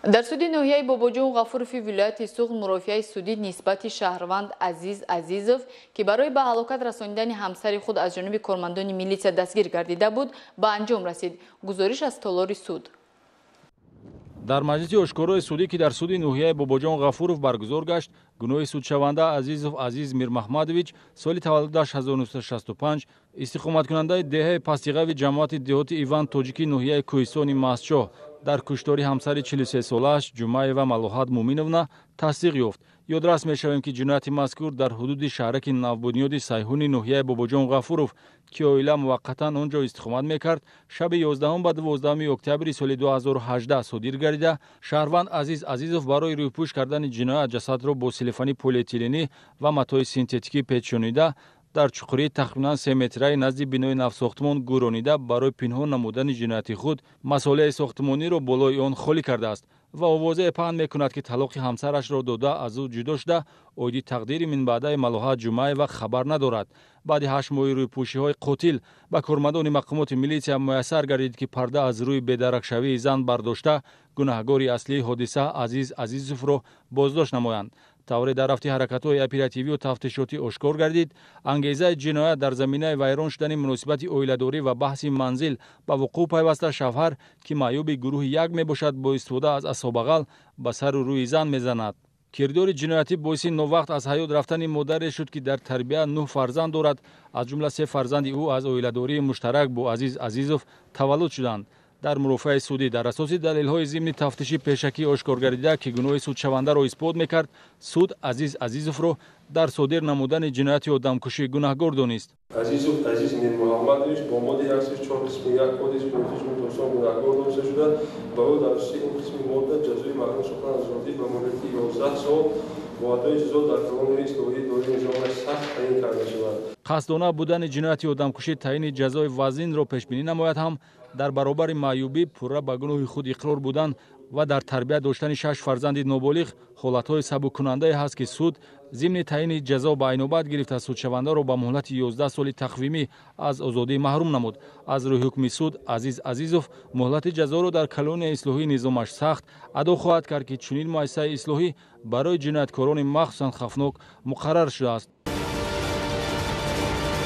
Дар суди ноҳияи Бобоҷон Ғафурови вилояти Суғд мурофиаи судӣ нисбати шаҳрванд Азиз Азизов, ки барои ба ҳалокат расонидани ҳамсари худ аз ҷониби кормандони милитсия дастгир гардида буд, ба анҷом расид. Гузориш аз толори суд. Дар маҷлиси ошкорои судӣ, ки дар суди ноҳияи Бобоҷон Ғафуров баргузор гашт, гуноҳи судшаванда Азизов Азиз Мирмаҳмадович, соли таваллудаш 1965, истиқоматкунандаи деҳаи Пастиғави ҷамоати деҳоти Иван Тоҷики ноҳияи Кӯҳистони Мастчоҳ, дар куштори ҳамсари 43-солааш Ҷумаева Малоҳат Муминовна тасдиқ ёфт. Ёдрас мешавем, ки ҷинояти мазкур дар ҳудуди шаҳраки навбунёди Сайҳуни ноҳияи Бобоҷон Ғафуров, ки оила муваққатан он ҷо истиқомат мекард, шаби 11 ба 12 октябри соли 2018 содир гардида, шаҳрванд Азиз Азизов барои рӯйпӯш кардани ҷиноят ҷасадро бо селофани полиэтиленӣ ва матои синтетикӣ печонида, дар чуқурии тахминан 3 метраи назди бинои навсохтмон гӯронида, барои пинҳон намудани ҷинояти худ масолеҳи сохтмониро болои он холӣ кардааст ва овозае паҳн мекунад, ки талоқи ҳамсарашро дода, аз ӯ ҷудо шуда, оиди тақдири минбаъдаи Малоҳат Ҷумаева хабар надорад. Баъди 8 моҳи рӯйпӯшиҳои қотил ба кормандони мақомоти милитсия муяссар гардид, ки парда аз рӯи бедаракшавии зан бардошта, гунаҳгори аслии ҳодиса Азиз Азизовро боздошт намоянд. Тавре дар рафти ҳаракатҳои оперативию тафтишотӣ ошкор гардид, ангезаи ҷиноят дар заминаи вайрон шудани муносибати оиладорӣ ва баҳси манзил ба вуқӯъ пайваста, шавҳар, ки маъюби гурӯҳи як мебошад, бо истифода аз асобағал ба сару рӯи зан мезанад. Кирдори ҷиноятӣ боиси новақт аз ҳаёт рафтани модаре шуд, ки дар тарбия 9 фарзанд дорад, аз ҷумла 3 фарзанди ӯ аз оиладории муштарак бо Азиз Азизов таваллуд шуданд. Дар мурофиаи судӣ дар асоси далелҳои зимни тафтиши пешакӣ ошкор гардида, ки гуноҳи судшавандаро исбот мекард, суд Азиз Азизовро дар содир намудани ҷинояти одамкушӣ гунаҳгор донист. Азизов Азиз Мирмуҳаммадович бо моддаи 104 қисми 1 Кодекси ҷиноятии Ҷумҳурии Тоҷикистон гунаҳгор дониста шуда, ба ӯ дар асоси ин қисми модда ҷазои маҳрум сохтан аз озодӣ ба муҳлати 11 сол бо адои ҷазо дар колонияи ислоҳии доираи низомаш сахт таъин карда шавад. Қасдона будани ҷинояти одамкушӣ таъини ҷазои вазнинро пешбинӣ намояд ҳам, дар баробари маъюбӣ, пурра ба гуноҳи худ иқрор будан ва дар тарбия доштани 6 фарзанди ноболиғ ҳолатҳои сабуккунандае ҳаст, ки суд зимни таъини ҷазо ба айнобат гирифта, судшавандаро ба муҳлати 11 соли тақвимӣ аз озодӣ маҳрум намуд. Аз рӯи ҳукми суд Азиз Азизов муҳлати ҷазоро дар колонияи ислоҳии низомаш сахт адо хоҳад кард, ки чунин муассисаи ислоҳӣ барои ҷинояткорони махсусан хавфнок муқаррар шудааст.